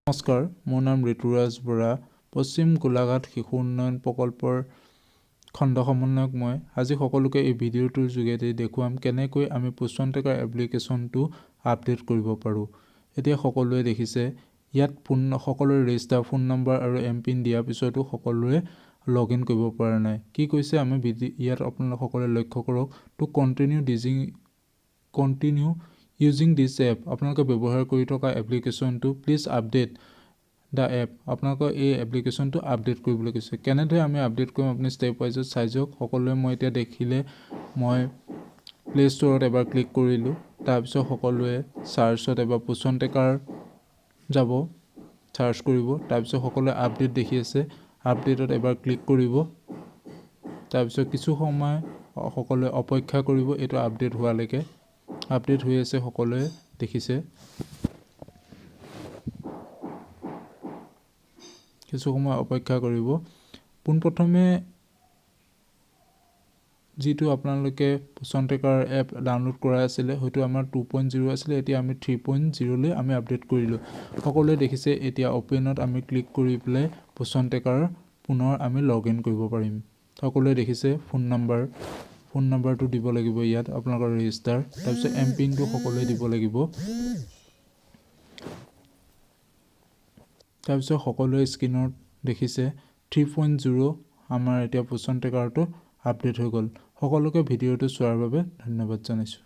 নমস্কাৰ, মোৰ নাম ঋতুৰাজ বৰা, পশ্চিম গোলাঘাট শিশু উন্নয়ন প্ৰকল্পৰ খণ্ড সমন্বয়ক। মই আজি সকলোকে এই ভিডিঅ'টোৰ যোগেদি দেখুৱাম কেনেকৈ আমি পোষণ ট্ৰেকাৰ এপ্লিকেশ্যনটো আপডেট কৰিব পাৰোঁ। এতিয়া সকলোৱে দেখিছে ইয়াত ফোন সকলোৰে ৰেজিষ্টাৰ ফোন নম্বৰ আৰু এম পিন দিয়াৰ পিছতো সকলোৱে লগ ইন কৰিব পৰা নাই। কি কৈছে আমি ইয়াত আপোনালোক সকলোৱে লক্ষ্য কৰক, to continue using this app, আপোনালোকে ব্যৱহাৰ কৰি থকা এপ্লিকেশ্যনটো প্লিজ আপডেট the app, আপোনালোকৰ এই এপ্লিকেশ্যনটো আপডেট কৰিবলৈ কৈছে। কেনেদৰে আমি আপডেট কৰিম আপুনি ষ্টেপ ৱাইজত চাই যাওক সকলোৱে। মই এতিয়া দেখিলে মই প্লে' ষ্ট'ৰত এবাৰ ক্লিক কৰিলোঁ, তাৰপিছত সকলোৱে চাৰ্চত এবাৰ পোষণ ট্ৰেকাৰ যাব, চাৰ্চ কৰিব, তাৰপিছত সকলোৱে আপডেট দেখি আছে, আপডেটত এবাৰ ক্লিক কৰিব, তাৰপিছত কিছু সময় সকলোৱে অপেক্ষা কৰিব এইটো আপডেট হোৱালৈকে। আপডেট হৈ আছে, সকলোৱে দেখিছে, কিছু সময় অপেক্ষা কৰিব। পোনপ্ৰথমে যিটো আপোনালোকে পোষণ ট্ৰেকাৰ এপ ডাউনলোড কৰা আছিলে সেইটো আমাৰ 2.0 আছিলে, এতিয়া আমি 3.0লৈ আমি আপডেট কৰিলোঁ। সকলোৱে দেখিছে এতিয়া অ'পেনত আমি ক্লিক কৰি পেলাই পোষণ ট্ৰেকাৰ পুনৰ আমি লগ ইন কৰিব পাৰিম। সকলোৱে দেখিছে ফোন নাম্বাৰটো দিব লাগিব ইয়াত আপোনালোকৰ ৰেজিষ্টাৰ, তাৰপিছত এম পিনটো সকলোৱে দিব লাগিব, তাৰপিছত সকলোৱে স্ক্ৰীণত দেখিছে 3.0 আমাৰ এতিয়া পোষণ ট্ৰেকাৰটো আপডেট হৈ গ'ল। সকলোকে ভিডিঅ'টো চোৱাৰ বাবে ধন্যবাদ জনাইছোঁ।